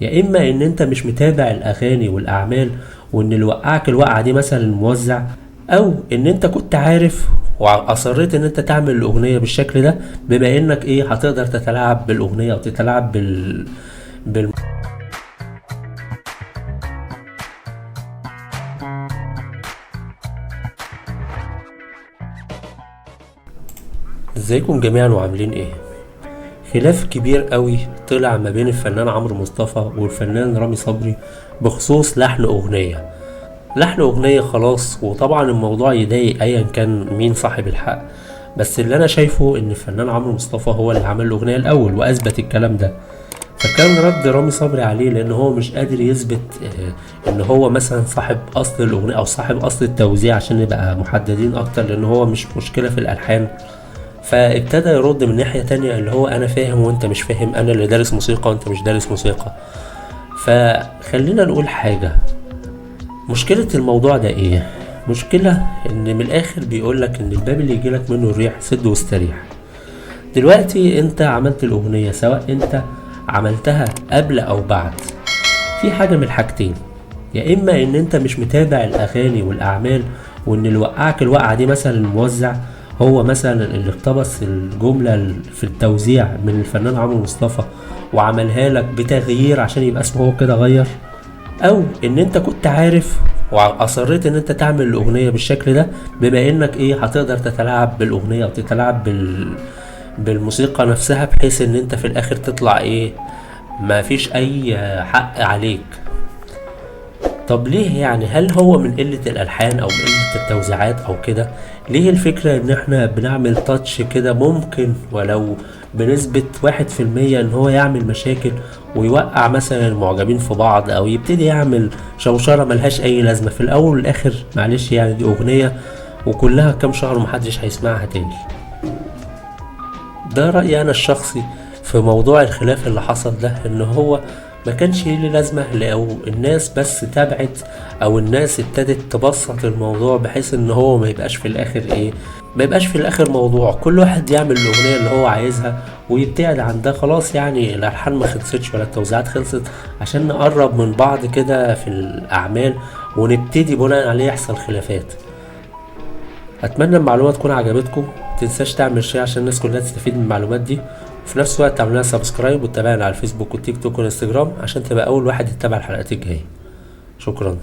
يا اما ان انت مش متابع الاغاني والاعمال، وان اللي وقعك الوقعة دي مثلا الموزع، او ان انت كنت عارف واصريت ان انت تعمل الاغنية بالشكل ده، بما انك ايه هتقدر تتلاعب بالاغنيه او تتلاعب بال ازيكم جميعا وعاملين ايه؟ خلاف كبير قوي طلع ما بين الفنان عمرو مصطفى والفنان رامي صبري بخصوص لحن اغنية. لحن اغنية خلاص، وطبعا الموضوع يضايق ايا كان مين صاحب الحق، بس اللي انا شايفه ان الفنان عمرو مصطفى هو اللي عمل الاغنية الاول واثبت الكلام ده. فكان رد رامي صبري عليه لان هو مش قادر يثبت ان هو مثلا صاحب اصل الاغنية او صاحب اصل التوزيع، عشان نبقى محددين اكتر، لان هو مش مشكلة في الالحان. فابتدى يرد من ناحية تانية اللي هو انا فاهم وانت مش فاهم، انا اللي دارس موسيقى وانت مش دارس موسيقى. فخلينا نقول حاجة، مشكلة الموضوع ده ايه؟ مشكلة ان من الاخر بيقولك ان الباب اللي يجيلك منه الريح سد واستريح. دلوقتي انت عملت الاغنية، سواء انت عملتها قبل او بعد، في حاجة من الحاجتين: يا اما ان انت مش متابع الاغاني والاعمال، وان اللي وقعك الوقعة دي مثلا الموزع هو مثلا اللي اقتبس الجملة في التوزيع من الفنان عمرو مصطفى وعملها لك بتغيير عشان يبقى اسمه هو كده غير، او ان انت كنت عارف واصريت ان انت تعمل الاغنية بالشكل ده، بما انك ايه هتقدر تتلاعب بالاغنية او تتلاعب بالموسيقى نفسها، بحيث ان انت في الاخر تطلع ايه ما فيش اي حق عليك. طب ليه يعني؟ هل هو من قلة الألحان أو من قلة التوزيعات أو كده؟ ليه الفكرة إن إحنا بنعمل تاتش كده ممكن ولو بنسبة 1% إن هو يعمل مشاكل ويوقع مثلا المعجبين في بعض، أو يبتدي يعمل شوشرة ملهاش أي لازمة في الأول والآخر؟ معلش يعني دي أغنية وكلها كام شهر ومحدش هيسمعها تاني. ده رأيي أنا الشخصي في موضوع الخلاف اللي حصل ده، إن هو ما كانش ليه لازمة لو الناس بس تابعت او الناس ابتدت تبسط الموضوع، بحيث ان هو ما يبقاش في الاخر ايه، ما يبقاش في الاخر موضوع، كل واحد يعمل الاغنية اللي هو عايزها ويبتعد عن ده خلاص. يعني الالحان ما خلصتش ولا التوزيعات خلصت، عشان نقرب من بعض كده في الاعمال ونبتدي بناء عليه يحصل خلافات. اتمنى المعلومة تكون عجبتكم، متنساش تعمل share عشان الناس كلها تستفيد من المعلومات دي، وفي نفس الوقت تعمل لنا subscribe وتتابعنا على الفيسبوك والتيك توك والانستجرام عشان تبقى اول واحد يتابع الحلقات الجاية. شكرا.